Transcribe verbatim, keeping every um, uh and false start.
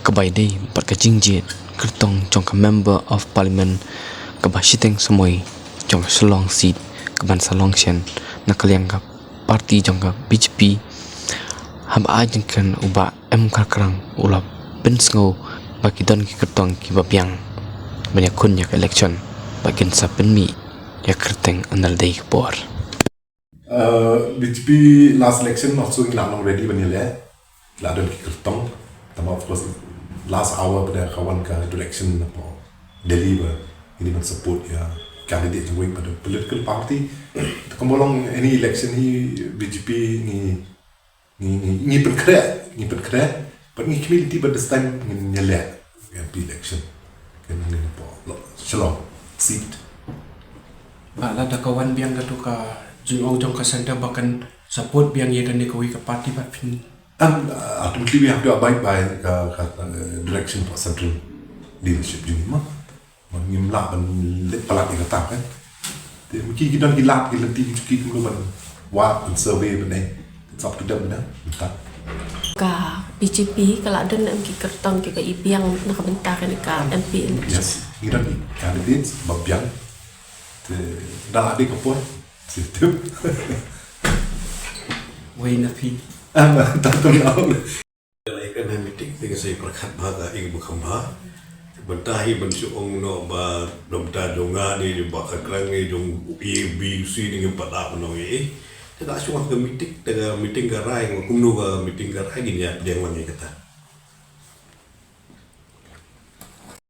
Kaba ïadei bad ka jingjied kyrtong jong ka Member of Parliament kaba shiteng samoi jong ka Shillong seat kaban sa long shen na ka liang ka party jong ka B J P. Haba ai jingkren u Bah M Kharkrang u la pynsngew ba ki don ki kyrtong kiba biang ban ïakhun ïa ka election bad kin sa pynmih ïa kyrteng ha nadei ka por. Uh, B J P last election also ngi la long ready ban ïaleh. La don ki kyrtong. Tangba of course last hour pada ka wan ka direction napoh Delhi ba ngi dei ban support ïa candidate jong wei pada political party. Te kumba long any election hi B J P ngi ngi ngi ngi pynkhreh ngi pynkhreh. But ngi community but this time ngin ïaleh M P election. Kan ngi napoh Shillong seat. Ba lada ka wan biang kato ka jingong jong ka centre ba kan support biang ïa kane kawei ka party ba phin. And uh, ultimately we have to abide by ka, ka uh, direction of central leadership jong ma. Ma ngim lah ban leit palat ïa kata kan. Te ma ki ki don ki lad ki lynti ki ki ban wad ban survey ban eh. It's up to them na. Mynta. Ka B J P ka la don em ki kyrtong kiba i biang na ka bynta kane ka M P election. Yes. Ngi don ki candidates ba biang. Te da la dei ka por. Situ. Wei na phi. Am ta tu lau. Ka na meeting te ka sai pyrkhat bha ka ing ba kham bha. Bynta hi ban shu ong noh ba dom ta jong nga ni jong ba ka krang ni jong A B C ni ngim pat lah ban ong ei. Te da shu ka meeting te ka meeting ka rai nga kumno ka meeting ka rai gin ïa pdiang lang ïa kata.